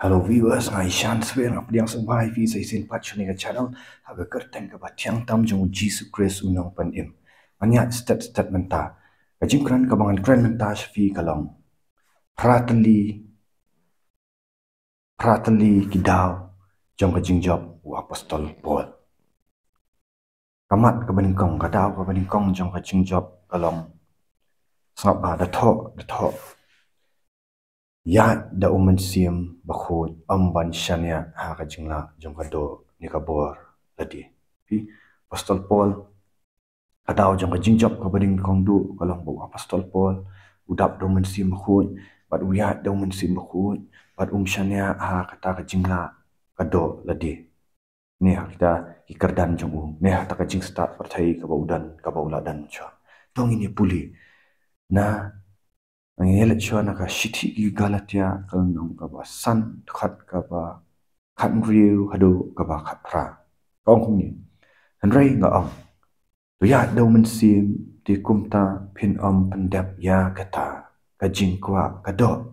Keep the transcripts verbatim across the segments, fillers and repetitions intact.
Hello viewers, nga Ishan Swer, nga pdiang sngewbha ïa phi sa shisien pat sha kane ka channel, ha ka kyrteng kaba thiang tam jong u Jisu Khrist u nongpynim. Ngan ïaid stet stet mynta. Ka jingkren kaba ngan kren mynta sha phi ka long: Phra tylli, phra tylli ki daw jong ka jingjop u apostol Paul. Ka mat kaba nyngkong, ka daw kaba nyngkong jong ka jingjop ka long, sngap bha, da thoh, da thoh: Ïaid da u Mynsiem Bakhuid, ym ban shaniah ha ka jinglah jong ka doh ne ka bor lade. Phi, apostol Paul, ka daw jong ka jingjop kaba nyngkong duh ka long ba u apostol Paul u dap da u Mynsiem Bakhuid, bad u ïaid da u Mynsiem Bakhuid, bad um shaniah ha kata ka jinglah ka doh lade. Ne ha kita ki kyrdan jong u, ne ha kata ka jingstad pyrthei kaba u don, kaba u la don shuwa. To ngin ïa pule na, ngin ïa leit shuwa na ka shithi ki Galatia, ka lynnong kaba san, dkhot kaba khathynriew haduh kaba khatphra. Ka ong kumne: Hynrei nga ong, to ïaid da u Mynsiem, te kumta phin ym pyndep ïa kata ka jingkwah ka doh.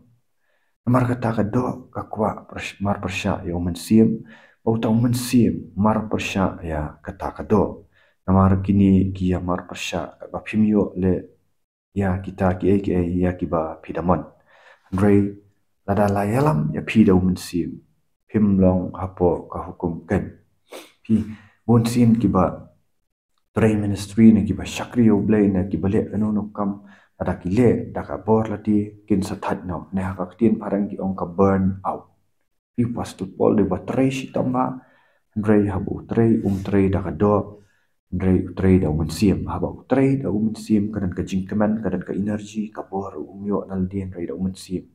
Namar kata ka doh ka kwah pyrsh-, mar pyrshah ïa u Mynsiem, bad uta u Mynsiem mar pyrshah ïa kata ka doh. Namar kine ki ïa mar pyrshah, ba phim ïoh leh ïa kita kiei kiei ïa kiba phi da mon. Hynrei lada la ïalam ïa phi da u Mynsiem, phim long hapoh ka hukum keiñ. Phi, bun sien kiba trei ministry ne kiba shakri ïa U Blei ne kiba leh kano kano ka kam, lada ki leh da ka bor lade, kin sa thait noh, ne ha ka ktien phareng ki ong ka burn out. Phi, u apostol Paul dei ba trei shitom bha, hynrei haba u trei, um trei da ka doh, hynrei u trei da u Mynsiem. Haba u trei da u Mynsiem, ka don ka jingkmen, ka don ka energy, ka bor um ïoh na lade, hynrei da u Mynsiem.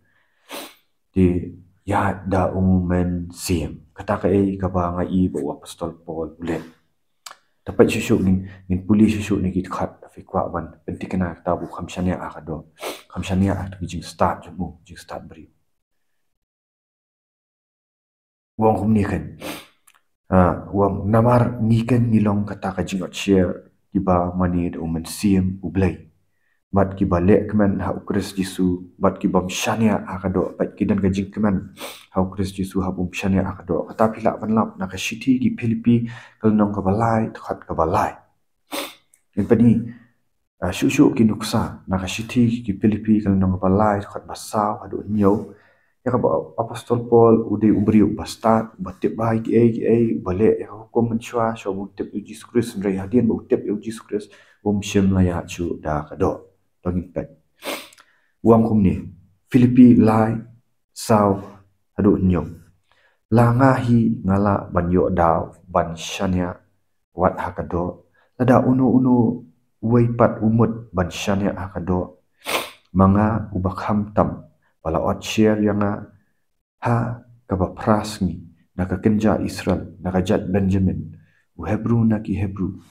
Te ïaid da u Mynsiem. Kata kaei kaba nga i ba u apostol Paul u leh. Te peit shuh shuh, ngin, ngin pule shuh shuh na ki dkhot, phi kwah ban pynthikna, kata ba u kham shaniah ha ka doh, kham shaniah ha ka jingstad jong u, jingstad briew. U ong kumne keiñ. Ah, u ong, namar ngi keiñ ngi long kata ka jingotsher kiba mane da u Mynsiem U Blei, bad kiba leh kmen ha u Khrist Jisu, bad ki bym shaniah ha ka doh, bad ki don ka jingkmen ha u Khrist Jisu, ha bym shaniah ha ka doh. Kata phi lah ban lap na ka shithi ki Philippi, ka lynnong kaba lai, dkhot kaba lai. Ngin pyni, ah, shuh shuh ki nuksa na ka shithi ki Philippi, ka lynnong kaba lai, dkhot ba saw haduh hynñiew. Ïa kaba u apostol Paul u dei u briew uba stad, uba tip bha ïa kiei kiei, uba leh ïa ka hukum mynshuwa, shuwa ba un tip ïa u Jisu Khrist, hynrei hadien ba u tip ïa u Jisu Khrist, um shym la ïaid shuh da ka doh. To ngin peit. U ong kumne, Philippi lai, saw haduh hynñiew. La nga hi nga lah ban ïoh daw ban shaniah wat ha ka doh, lada uno uno uwei pat u mut ban shaniah ha ka doh. Ma nga uba khamtam, ba la ot sher ïa nga ha kaba phra sngi, na ka kynja Israel, na ka jait Benjamin, u Hebru na ki Hebru.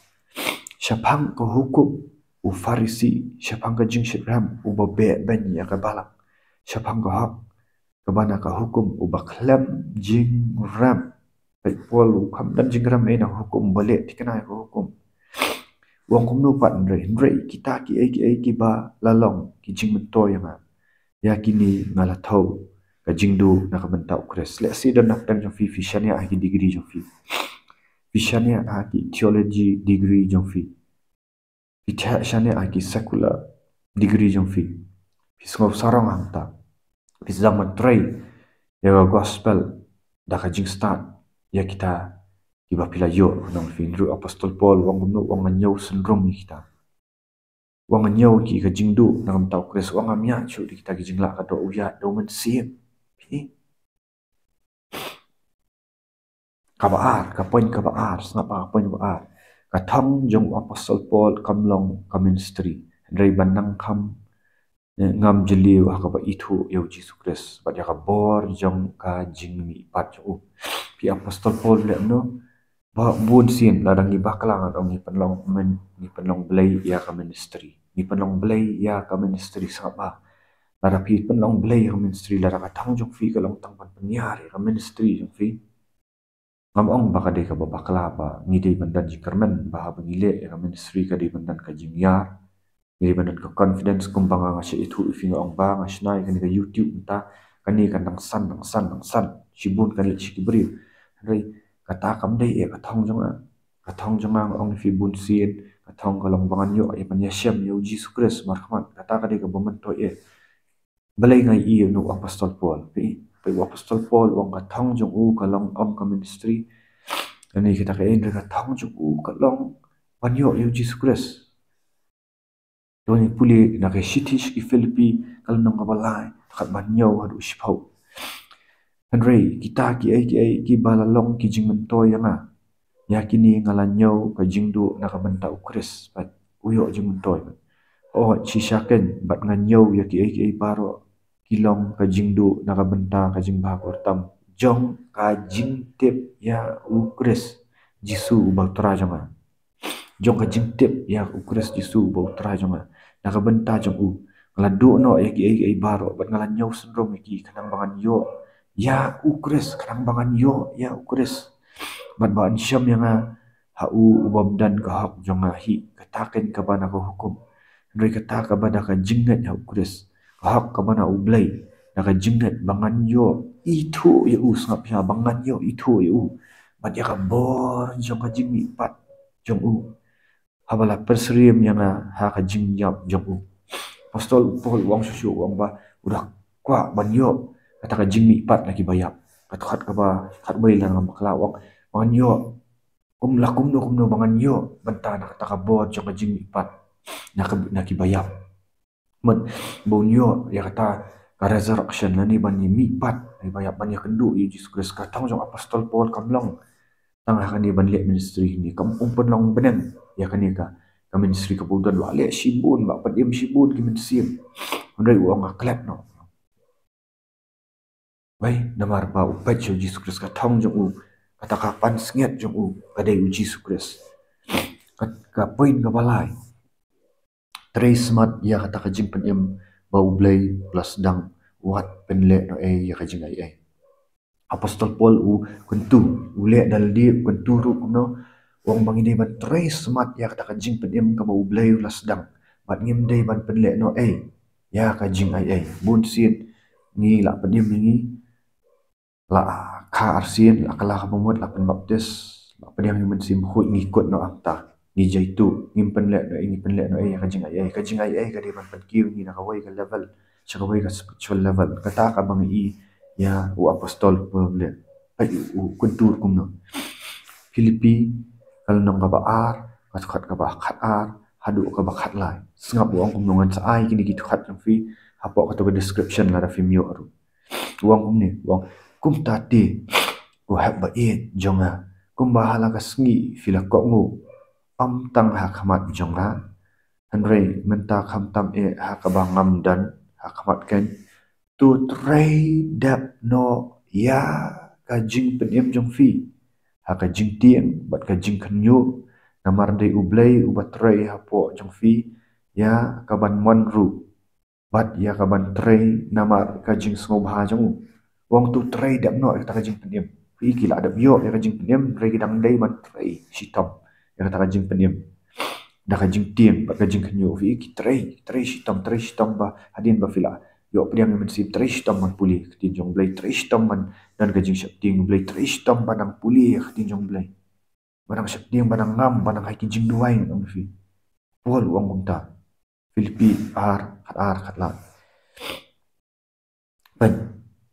Shaphang ka hukum, u Pharisi, shaphang ka jingshitrhem, uba beh beiñ ïa ka balang. Shaphang ka hok, kaba na ka hukum, uba khlem jingrem. Peit, Paul u kham don jingrem ei na ka hukum, uba leh thikna ïa ka hukum. U ong kumno pat hynrei, hynrei kita kiei kiei kiba la long ki jingmyntoi ïa nga, ïa kine nga la thew ka jingduh na ka bynta u Khrist. Lehse don na pdeng jong phi, phi shaniah ha ki degree jong phi. Phi shaniah ha ki theology degree jong phi. Phi shaniah ha ki secular degree jong phi. Phi sngew sarong hangta. Phi sdang ban trei ïa ka gospel da ka jingstad ïa kita kiba phi la ïoh na ka bynta phi. Hynrei u apostol Paul u ong kumno? U ong, nga ñiew synrum ïa kita. U ong, nga ñiew ki ka jingduh na ka bynta u Khrist. U ong, ngam ïaid shuh da kita ki jinglah ka doh, u ïaid da u Mynsiem. Phi, kaba ar, ka point kaba ar, sngap bha, ka point kaba ar. Ka thong jong u apostol Paul kam long ka ministry. Hynrei ban nang kham, eh, ngam jylliew ha kaba ithuh ïa u Jisu Khrist bad ïa ka bor jong ka jingmihpat jong u. Phi, apostol Paul u leh kumno? Ba bun sien lada ngi bakla ngan ong ngi pynlong men, ngi pynlong blei ïa ka ministry. Ngi pynlong blei ïa ka ministry, sngap bha. Lada phi pynlong blei ïa ka ministry, lada ka thong jong phi ka long tang ban pynïar ïa ka ministry jong phi, ngam ong ba ka dei kaba bakla ba ngi dei ban don jingkyrmen, ba haba ngi leh ïa ka ministry ka dei ban don ka jingïar, ngi dei ban don ka confidence. Kumba nga, nga shu ithuh ïa phi, nga ong ba nga shna ïa kane ka YouTube mynta, Kane kan dang san, dang san, dang san. Shibun kan leit sha ki briew. Hynrei kata kam dei ïa ka thong jong nga. Ka thong jong nga, nga ong ïa phi bun sien, ka thong ka long ba ngan ïoh ïa ban ïashem ïa u Jisu Khrist markhmat. Kata ka dei kaba myntoi eh. Balei nga ïohi ïa u Apostol Paul? Phi, phi, u Apostol Paul u ong ka thong jong u ka long ym ka ministry. Kane kata ka, hynrei ka thong jong u ka long ban ïoh ïa u Jisu Khrist. To ngin pule na ka shithi sha ki Philippi, ka lynnong kaba lai, dkhot ba hynñiew haduh shiphew. Hynrei kita kiei kiei kiba la long ki jingmyntoi ïa nga, ïa kine nga la ñiew ka jingduh na ka bynta u Khrist, bad u ïoh jingmyntoi. Hooid, shisha keiñ, bad nga ñiew ïa kiei kiei baroh ki long ka jingduh na ka bynta ka jingbha kyrpang jong ka jingtip ïa u Khrist Jisu uba u Trai jong nga. Jong ka jingtip ïa u Khrist Jisu uba u Trai jong nga. Na ka bynta jong u nga la duh noh ïa kiei kiei baroh, bad nga la ñiew synrum ïa ki khnang ba ngan ïoh ïa u Khrist, khnang ba ngan ïoh ïa u Khrist, bad ba un shem ïa nga ha u uba ym don ka hok jong nga hi, kata keiñ kaba na ka hukum. Hynrei kata kaba da ka jingngeit ha u Khrist, ka hok kaba na u Blei, da ka jingngeit ba ngan ïoh ithuh ïa u, sngap ïa, ba ngan ïoh ithuh ïa u, bad ïa ka bor jong ka jingmihpat jong u, haba la pynsyriem ïa nga ha ka jingïap jong u. Apostol Paul u ong shuh shuh, u ong ba u da kwah ban ïoh kata ka jingmihpat na kiba ïap. Ka dkhot kaba khatwei la nga bakla, u ong ba ngan ïoh kum la kumno kumno ba ngan ïoh bynta na kata ka bor jong ka jingmihpat na ka, na kiba ïap. Mut ba un ïoh ïa kata ka resurrection lane ban ïa mihpat na kiba ïap, ban ïakynduh ïa u Jisu Khrist. Ka thong jong Apostol Paul kam long tang ha kane ban leh ministry ne, kam, um pynlong bneng ïa kane ka, ka ministry kaba u don, la leh shibun, la pynim shibun ki mynsiem. Hynrei u ong nga klet noh. Wei, namar ba u peit sha u Jisu Khrist, ka thong jong u, kata ka pansngiat jong u ka dei u Jisu Khrist. Ka, ka point kaba lai. Trei smat ïa kata ka jingpynim ba u Blei u la sdang, wat pynlehnohei ïa ka jingaiei. Apostol Paul u kyntu, u leh da lade u kyntu ruh kumno, u ong ba ngi dei ban trei smat ïa kata ka jingpynim kaba u Blei u la sdang, bad ngim dei ban pynlehnohei ïa ka jingaiei. Bun sien ngi la pynim ïa ngi, la kha arsien, la kylla ka bamut, la pynbaptis, la pdiang ïa u Mynsiem Bakhuid, ngi kut noh hangta, ngi jaituh, ngim pynlehnohei, ngi pynlehnohei ïa ka jingaiei. Ka jingaiei ka dei ban pynkiew ïa ngi na kawei ka level sha kawei ka spiritual level. Kata kaba ngi i ïa u Apostol Paul u leh. Peit u kyntu kumno. Philippi, ka lynnong kaba ar, ka dkhot kaba khatar haduh kaba khatlai. Sngap u ong kumno, ngan sa ai kine ki dkhot jong phi hapoh kato ka description lada phim ïoh ruh. U ong kumne, u ong, kumta te, ko hep ba ïeit jong nga, kumba ha la ka sngi phi la kohnguh, ym tang ha khmat jong nga, hynrei mynta khamtam eh ha kaba ngam don ha khmat keiñ, to trei dep noh ïa ka jingpynim jong phi ha ka jingtieng bad ka jingkhynñiuh, namar dei u Blei uba trei hapoh jong phi ïa ka ban mon ruh bad ïa ka ban trei namar ka jingsngewbha jong u. U ong to trei dep noh ïa kata ka jingpynim. Phi ki la dep ïoh ïa ka jingpynim, hynrei ki dang dei ban trei shitom ïa kata ka jingpynim da ka jingtieng bad ka jingkhynñiuh. Phi ki trei, trei shitom, trei shitom ba hadien ba phi la ïoh pdiang ïa u Mynsiem, trei shitom ban pule ïa ka ktien jong u Blei, trei shitom ban don ka jingsheptieng u Blei, trei shitom ban nang pule ïa ka ktien jong u Blei, ban nang sheptieng, ban nang ngam, ban nang ai ki jingduwai, ngan ong ïa phi. Paul u ong kumta. Philippi ar, khatar, khatlai. Ban,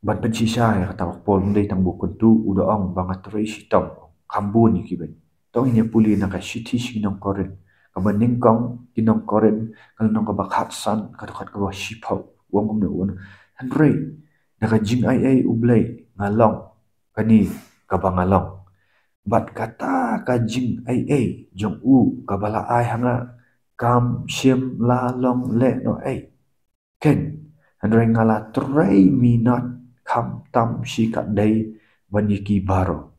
ban pynshisha ïa kata ba u Paul um dei tang ba u kyntu, u da ong ba nga trei shitom, kham bun ïa kiwei. To ngin ïa pule na ka shithi sha ki nong Korinth kaba nyngkong, ki nong Korinth ka lynnong kaba khatsan, ka dkhot kaba shiphew. U ong kumne, u ong, hynrei da ka jingaiei u Blei nga long kane kaba nga long, bad kata ka jingaiei jong u kaba la ai ha nga kam shym la long lehnohei keiñ, hynrei nga la trei minot khamtam shi katdei ban ïa ki baroh.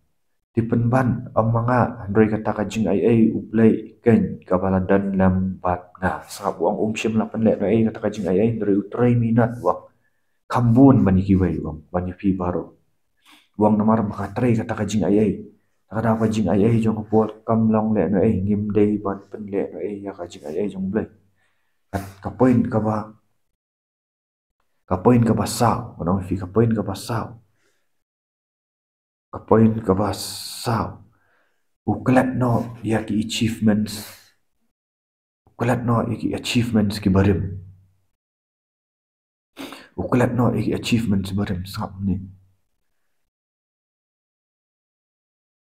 Te pynban, ym ma nga, hynrei kata ka jingaiei u Blei keiñ kaba la don lem bad nga. Sngap, u ong um shym la pynlehnohei kata ka jingaiei, hynrei u trei minot, u ong, kham bun ban ïa kiwei, u ong, ban ïa phi baroh. U ong namar ba nga trei kata ka jingaiei. Kata ka jingaiei jong u Paul kam long lehnohei, ngim dei ban pynlehnohei ïa ka jingaiei jong u Blei. Ka, ka point kaba Ka point kaba saw, ngan ong ïa phi ka point kaba saw. Ka point kaba saw. U klet noh ïa ki achievements. U klet noh ïa ki achievements kiba rim. U klet noh ïa ki achievements kiba rim, sngap ne.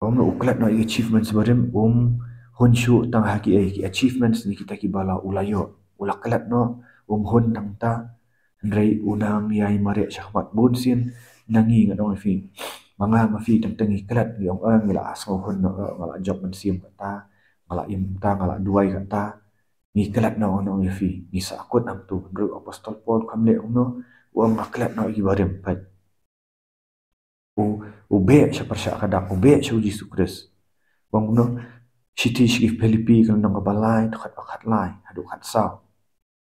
Um, u klet noh ïa ki achievements kiba rim, um hun shuh tang ha ki, eh, ki achievements ne kita kiba la u la ïoh. U la klet noh, um hun tang ta, hynrei u nang ïai mareh shakhmat. Bun sien na ngi, ngan ong ïa phi. Ma nga ma phi teng teng ngi klet, ngi ong, eh, ngi la sngew hun noh, eh, nga la jop mynsiem kata, nga la im kata, nga la duwai kata. Ngi klet noh, ngan ong ïa phi. Ngi sahkut hangto, hynrei u Apostol Paul kam leh kumno, u ong nga klet noh ïa kiba rim, peit. U, u beh sha pyrshah ka dak, u beh sha u Jisu Khrist. U ong kumno, shithi sha ki Philippi ka lynnong kaba lai, dkhot ba khatlai haduh khatsaw.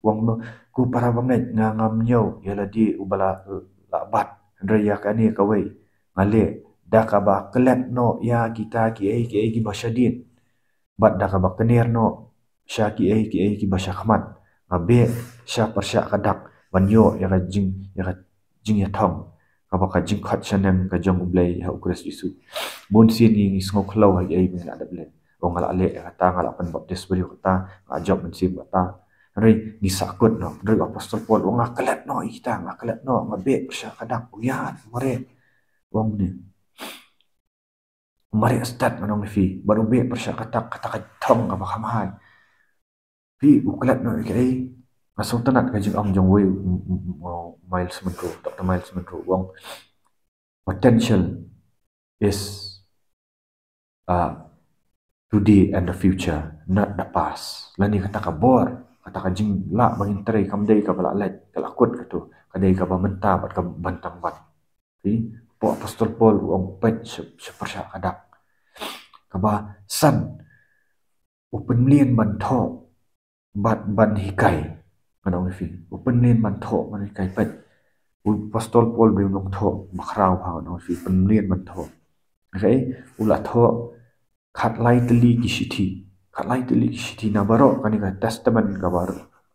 U ong kumno, ko para bangeit, nga ngam ñiew ïa lade uba la, la bat, hynrei ïa kane kawei nga leh, da kaba klet noh ïa kita kiei kiei kiba shadien, bad da kaba kner noh sha kiei kiei kiba shakhmat, nga beh sha pyrshah ka dak ban ïoh ïa ka jing, ïa ka jingïathong kaba ka jingkhot shaneng ka jong U Blei ha U Khrist Jisu. Bun sien ngi, ngi sngew khlaw ha kiei ba ngi la dep leh. Oh, nga la leh ïa kata, nga la pynbaptis briew kata, nga la jop mynsiem kata. Hynrei ngi sahkut noh, hynrei u Apostol Paul u ong nga klet noh ïa kita, nga klet noh, nga beh pyrshah ka dak, u ïaid mareh. U ong ne, mareh stad, ngan ong ïa phi, bad u beh pyrshah ka dak, kata ka thong kaba kham hai. Phi, u klet noh ïa kaei? Nga sngewtynnat ka jingong jong uwei u, u, u, u Myles Munroe, Doctor Myles Munroe, u ong, potential is, uh, today and the future, not the past. Lane kata ka bor, kata ka jinglah ba ngin trei kam dei kaba la leit, ka la kut kato, ka dei kaba mynta bad kaba ban tang ban. Phi, u Apostol Paul u ong peit sha, sha pyrshah ka dak. Kaba san, u pynmlien ban thoh bad ban hikai. Ngan ong ïa phi, u pynmlien ban thoh ban hikai, peit. U Apostol Paul u dei u nongthoh bakhraw, ha, ngan ong ïa phi, pynmlien ban thoh. Kaei, u la thoh khatlai tylli ki shithi. Khatlai tylli ki shithi na baroh kane ka Testament kaba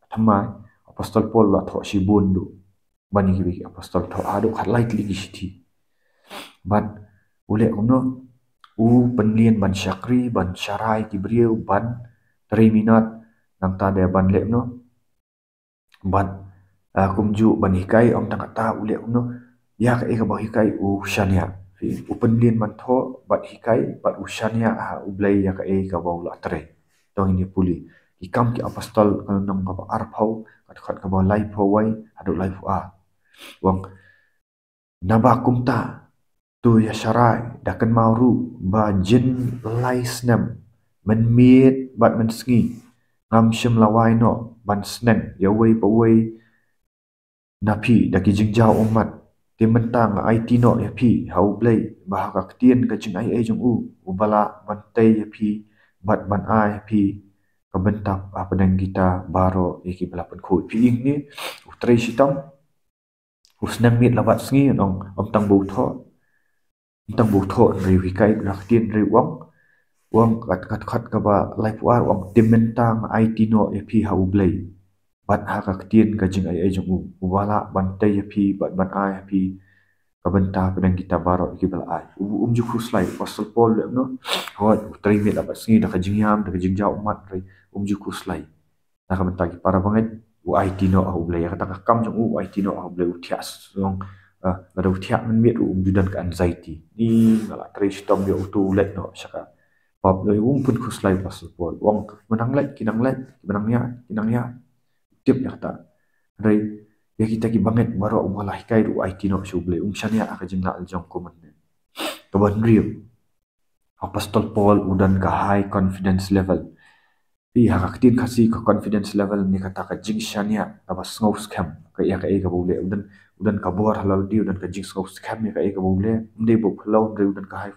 thymmai, Apostol Paul u la thoh shibun duh. Ban ïa kiwei ki apostol, thoh haduh khatlai tylli ki shithi. Bad u leh kumno? U pynlien ban shakri, ban sharai ki briew, ban trei minot, nangta de ban leh kumno? Ban, ah, kumjuh ban hikai. Ym tang kata, u leh kumno? Ïa kaei kaba u hikai u shaniah. Phi, u pynlien ban thoh bad hikai bad u shaniah ha U Blei ïa kaei kaba u la trei. To ngin ïa pule Ki Kam ki Apostol, ka lynnong kaba arphew, ka dkhot kaba laiphew wei haduh laiphew ar. U ong, naba kumta, to ïa sharai, da kynmaw ruh ba jin lai snem mynmiet bad mynsngi ngam shym la wai noh ban sneng ïa uwei pa uwei na phi da ki jingjaw ummat. Te mynta nga aiti noh ïa phi ha U Blei, ba ha ka ktien ka jingaiei jong u, uba lah ban tei ïa phi bad ban ai ïa phi ka bynta hapdeng kita baroh ïa kiba la pynkhuid. Phi ïohi, u trei shitom, u sneng miet la bad sngi, ong, ym tang ba u thoh. Ym tang ba u thoh, hynrei u hikai na ka ktien, hynrei u ong, u ong, kat, kat, kat kaba laiphew ar, u ong, te mynta nga aiti noh ïa phi ha U Blei bad ha ka ktien ka jingaiei jong u, uba lah ban tei ïa phi bad ban ai ïa phi ka bynta hapdeng kita baroh ïa kiba la ai. U, um ju khuslai, u Apostol Paul u leh kumno? Hooid, u trei miet la bad sngi da ka jingïam, da ka jingjaw ummat, hynrei um ju khuslai. Na ka bynta ki para bangeit, u aiti noh ha U Blei. Ïa kata ka kam jong u, u aiti noh ha U Blei, u thiah song, ah, lada u thiah mynmiet ruh um ju don ka anxiety. Ni nga la trei shitom ïa uto, u leit noh sha ka pap. Ïa, um pynkhuslai u Apostol Paul. U ong, kiba nang leit ki nang leit, kiba nang ïaid ki nang ïaid. Tip ïa kata. Hynrei ïa kita ki bangeit baroh, um, la hikai ruh u aiti noh sha U Blei. Um shaniah ha ka jingleh jong u mynne. Kaba hynriew, Apostol Paul u don ka high confidence level. Phi, ha ka ktien Khasi ka confidence level ne kata ka jingshaniah kaba sngewskhem. Ka ïa kaei kaba u leh, u don, u don ka bor ha lade, u don ka jingsngewskhem ïa kaei kaba u leh. Ym dei ba u phyllaw, hynrei u don ka high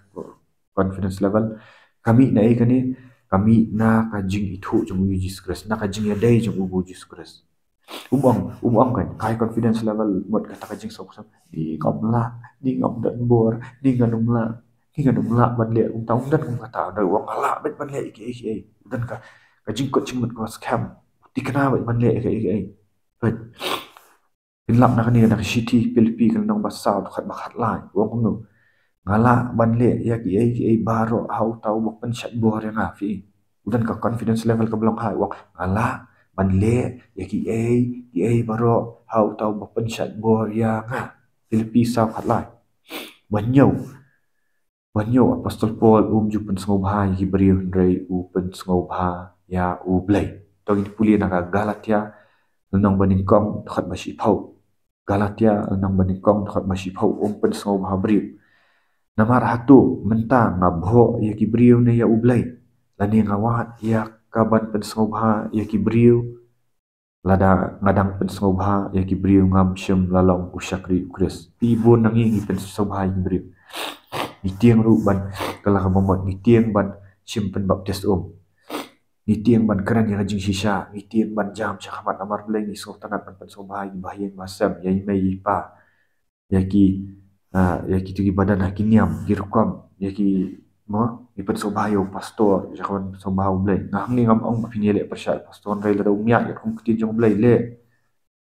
confidence level. Ka mih na ei kane? Ka mih na ka jingithuh jong u ïa u Jisu Khrist, na ka jingïadei jong u bad u Jisu Khrist. Um ong, um ong kan, ka high confidence level, mut kata ka jingsngewskhem. Ni ngam lah, ni ngam don bor, ni ngan ym lah, ni ngan ym lah ban leh. Um tang, um don kum kata, hynrei u ong nga lah beit ban leh ïa kiei kiei. U don ka, ka jingkut jingmut kaba skhem. Thikna beit ban leh ïa kiei kiei. Beit. Pynlap na kane na ka shithi Philippi ka lynnong ba saw dkhot ba khatlai. U ong kumno? Nga lah ban leh ïa kiei kiei baroh ha uta uba pynshait bor ïa nga, phi. U don ka confidence level kaba long high, u ong nga lah ban leh ïa kiei kiei baroh ha uta uba pynshait bor ïa nga. Philippi saw khatlai. Ba hynñiew. Ba hynñiew, Apostol Paul um ju pynsngewbha ïa ki briew hynrei u pynsngewbha ïa U Blei. To ngin pule na ka Galatia lynnong ba nyngkong dkhot ba shiphew. Galatia lynnong ba nyngkong dkhot ba shiphew, um pynsngewbha briew. Namar hato mynta nga bhoh ïa ki briew ne ïa U Blei? Lane nga wad ïa ka ban pynsngewbha ïa ki briew? Lada nga dang pynsngewbha ïa ki briew ngam shym la long u shakri U Khrist. Phi, bun na ngi ngi pynsngewbha ïa ki briew. Ngi tieng ruh ban kylla ka bamut, ngi tieng ban shim pynbaptis um. Ngi tieng ban kren ïa ka jingshisha, ngi tieng ban jam sha khmat namar Blei, ngi sngewtynnat ban pynsngewbha ïa ki bahaïing bahasem, ïa i mei i pa, ïa ki, ah, ïa kito kiba don ha ki niam ki rukom, ïa ki, mo, ngi pynsngewbha ïa u pastor, ïa ka ban pynsngewbha U Blei. Nga hangne ngam ong ba phin ïaleh pyrshah ïa u pastor, hynrei lada um ïaid katkum ka ktien jong U Blei, leh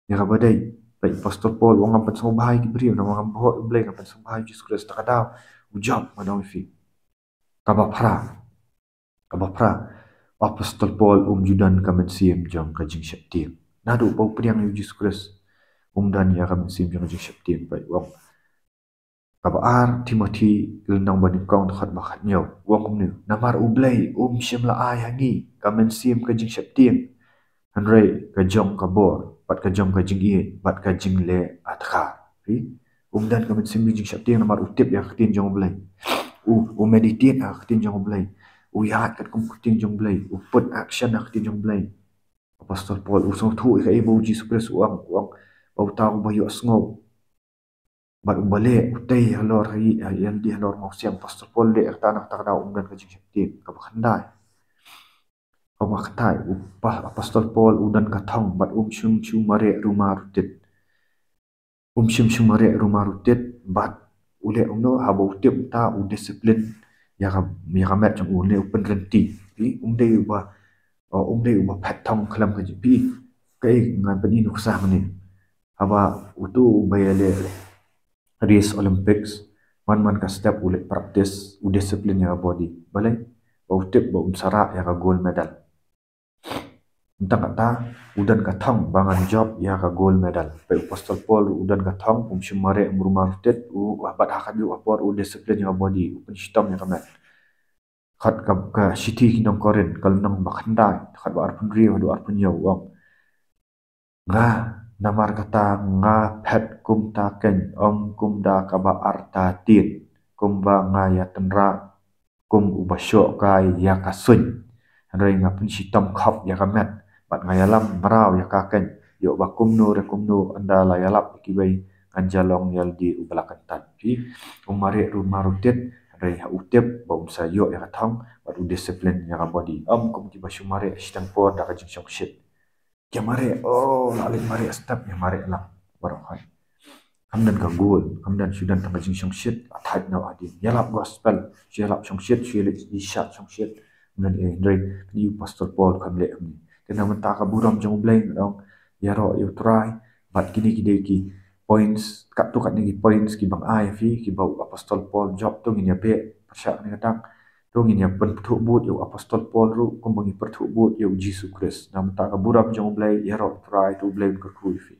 ïa kaba dei. Peit Apostol Paul u ong ngam pynsngewbha ïa ki briew, namar ngam bhoh ïa U Blei, ngam pynsngewbha ïa U Jisu Khrist. Te ka daw u jop, nga ong ïa phi. Kaba phra. Kaba phra. Apostol Paul um ju don ka mynsiem jong ka jingsheptieng. Naduh ba u pdiang ïa U Jisu Khrist, um don ïa ka mynsiem jong ka jingsheptieng, peit u ong. Kaba ar, Timothi lynnong ba nyngkong dkhot ba khathynñiew, u ong kumne: Namar U Blei um shym la ai ha ngi ka mynsiem ka jingsheptieng, hynrei ka jong ka bor, bad ka jong ka jingïeit, bad ka jingleh adkar. Phi? Um don ka mynsiem jingsheptieng namar u tip ïa ka ktien jong U Blei. U, u meditate ha ka ktien jong U Blei. U ïaid katkum ka ktien jong U Blei. U put action ha ka ktien jong U Blei. Apostol Paul u sngewthuh ïa kaei ba U Jisu Khrist u ong, u ong ba uta uba ïohsngew bad uba leh, u tei halor ha ïa, ïa lade halor mawsiang. Apostol Paul leh kata, na kata ka daw um don ka jingsheptieng. Kaba khyndai. Kaba khyndai, u pa, Apostol Paul u don ka thong bad um shym shu mareh ruma rutit. Um shym shu mareh ruma rutit bad u leh kumno? Haba u tip mynta u discipline ïa ka, ïa ka met jong u, ne u pynrynti. Phi, um dei uba, o, um dei uba phet thong khlem ka jingphi. Kaei ngan pyni nuksa hangne. Haba uto uba ïaleh race Olympics, man man ka step u leh practice, u discipline ïa ka body. Balei? Ba u tip ba un sa rah ïa ka gold medal. Tang kata, u don ka thong ba ngan jop ïa ka gold medal. Peit u Apostol Paul u don ka thong, um shym mareh, um ruma rutit, u, bad ha kajuh ka por u discipline ïa ka body, u pynshitom ïa ka met. Khat ka, ka shithi ki nong Korinth, ka lynnong ba khyndai, khat ba arphew hynriew haduh arphew hynñiew, u ong: Nga, namar kata nga phet kumta keiñ, ym kumta kaba artatien, kumba nga ïatynrah kum uba shoh kai ïa ka suiñ. Hynrei nga pynshitom khop ïa ka met, bad nga ïalam mraw ïa ka keiñ, ïoh ba kumno re kumno ynda la ïalap ïa kiwei, ngan jia long ïa lade uba la kyntait. Phi, um mareh ruma rutit, hynrei ha u tip ba un sa ïoh ïa ka thong, bad u discipline ïa ka body. Ym kum kiba shu mareh shiteng por da ka jingshongshit. Ki mareh, oh, la leit mareh step, ïa mareh lang baroh khoit. Kam don ka goal, kam don, shu don tang ka jingshongshit, a thait noh hadien. Ïalap gospel, shu ïalap shongshit, shu ïaleh ïa shah shongshit. Hynrei, eh, hynrei kane u Apostol Paul kam leh kumne. Te na mynta ka burom jong U Blei, nga ong, ïaroh ïa U Trai, bad kine ki dei ki points, katto katne ki points kiba nga ai ïa phi, kiba u Apostol Paul jop, to ngin ïa beh pyrshah kane ka dang. To ngin ïa pynpyrthuh bud ïa u Apostol Paul ruh kumba ngi pyrthuh bud ïa U Jisu Khrist. Na mynta ka burom jong U Blei, ïaroh U Trai, to U Blei un kyrkhu ïa phi.